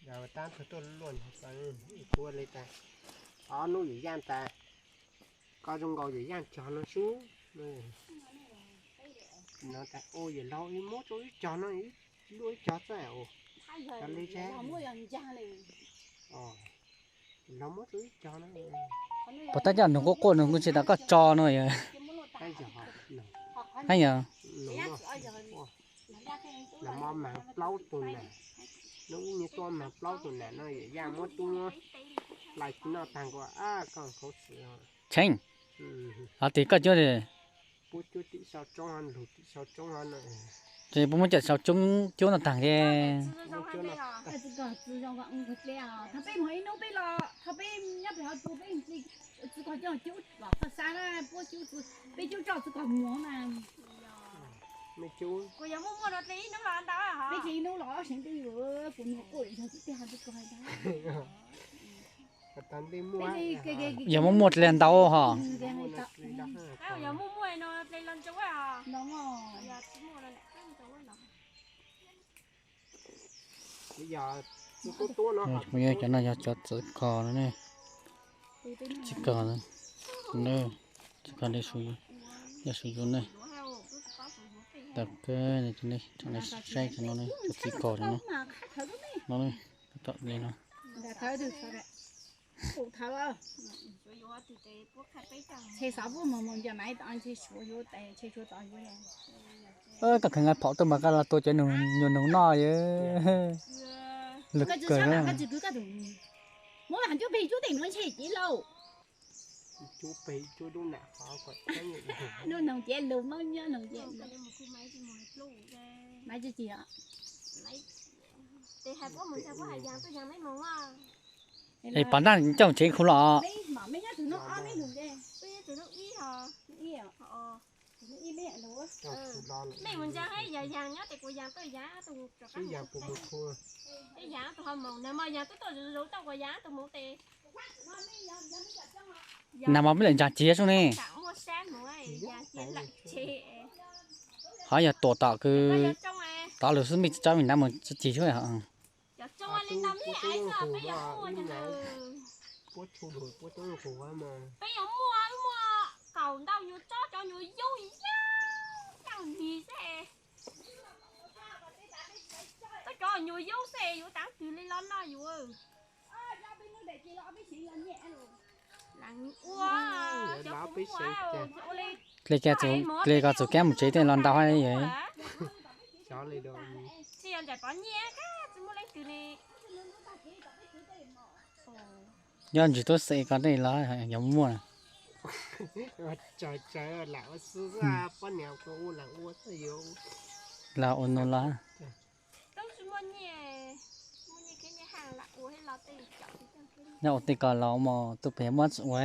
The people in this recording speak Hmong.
Tab tuaj luaj, kuv li tas, ob hnub yawm yaj tas, koj zoo nkaus yawm yaj cog no sub. No tas, ua yawm laug muab rau ib cog no, luaj ib cog txawj os. Cov li tshab. Laug muab rau ib cog no. Puas tab coj nws quaj quaj nws kuj tsis tas koj tso no yog. Hab yog. Nag hmo mag plaub tus nas, hnub ib nyuag tuaj mag plaub tus nas no yawm yaj muab tub muab hlais tsis noj tag nkaus, koj khaub xwm. Tsheej, hov tis koj cuab li. Puab cuab tim sau tsoob, lug tim sau tsoob no. Ces puab muab cov sau tsoob cuab no tag li. Yog muaj muaj dle ntau hos. Cov no yog cov txiv kos no ne. Txiv kos, txiv kos li, yog su yus ne. Tau kawg, saib cov no, cov txiv kos no, no, tom li no. Koj kheev nqa phom tuaj mas koj los tua cov nyuag noog noj yom. Lwm kawg. Es pom ntaj coj tsev khu los. Nag hmo peb lawm ntsa ciav sub ne. Hov yog tuam tom kws tod lug xwb, mej tsi tsob me nrad mus tsi cig sub. Tub cov nyuag yub xwb yuav taav twg li los noj yus. Dle koj txug kab mus tsev tej los ntau hab yog. Nyob ntsis tub xeem koj tej los yog muaj. Los ua nus los. Nyob ua tej ko los mus tub pem muab tsi ua.